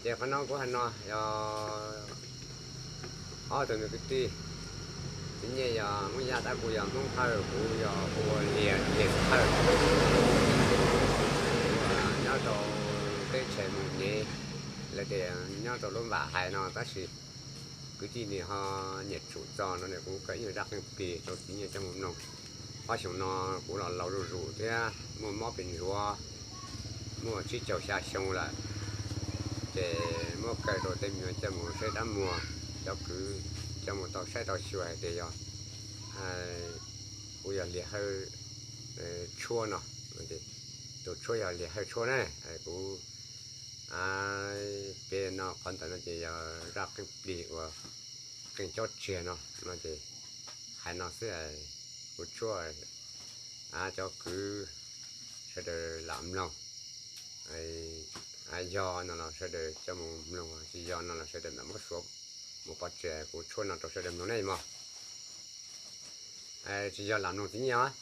Ces qhov no kuv hais no yog ob tug me kwv tij, txiv Nyiaj yog Hmoob Yaj tab kuv yog Hmoob Hawj, kuv yog hu ua Liag, Liag Hawj. Nyob rau teb chaws Moos Nyev, lawv tias nyob rau lub npam hais no tab sis kwv tij nws ho nyiam tsum txog no nws kuv kawm ib nyuag zaj qeej plig rau txiv Nyiaj coj mus mloog. Ob xyoos no kuv los laus zuj zus thiab muaj mob pes ntsuav, muaj tsib caug xya xyoo lawm, ces muab kaw rau tej me nyuam coj mus saib dab muag, cov kwv coj mus tau saib tau xyuas hais tias yog kuv yog Liag Hawj tshuab no, tus tshuab yog Liag Hawj tshuab na. Kuv peb no qhov ntawd no ces yog zaj qeej plig uas qeej cob tsiag no no ces hais no xwb, kuv tshuab cov kwv sawv daws lam mloog, yog no los sawv daws coj mus mloog, tsis yog no los sawv daws mam muab suav mus pov tseg, kuv tshuab no rau sawv daws mloog ne mog. Tsis yog lam mloog txiv Nyiaj os.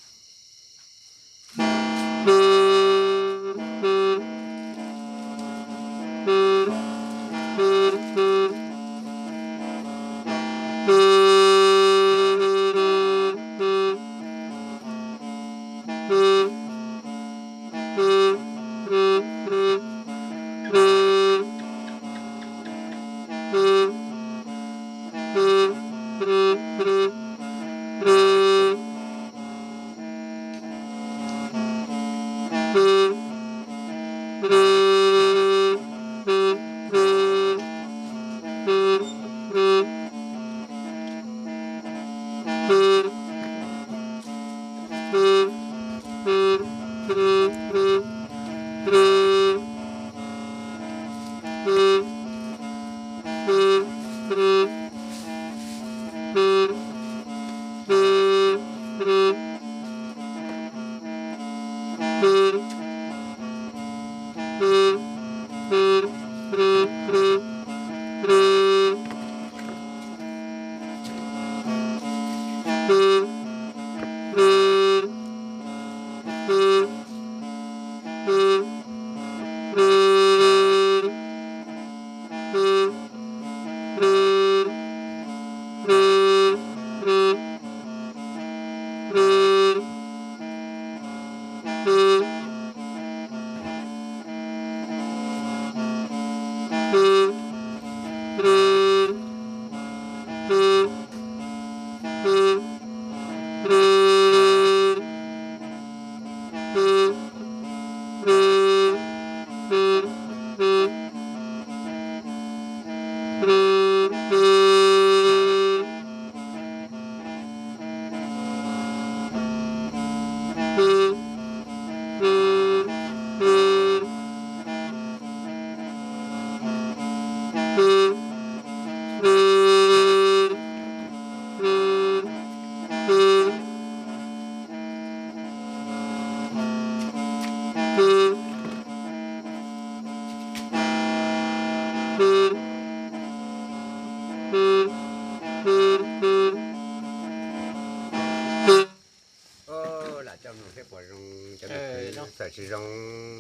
Lam coj mloog seb puas zoo cov, txawm tsis zoo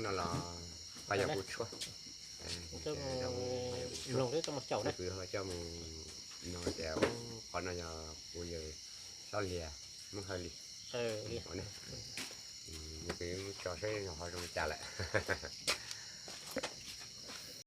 no los pab yog kuv tshuab. Kuv ho coj mus no tias qhov no yog kuv yawg Hlob Liag, Hmoob Hawj li. Kuv tso seb ho zoo li cas lawm.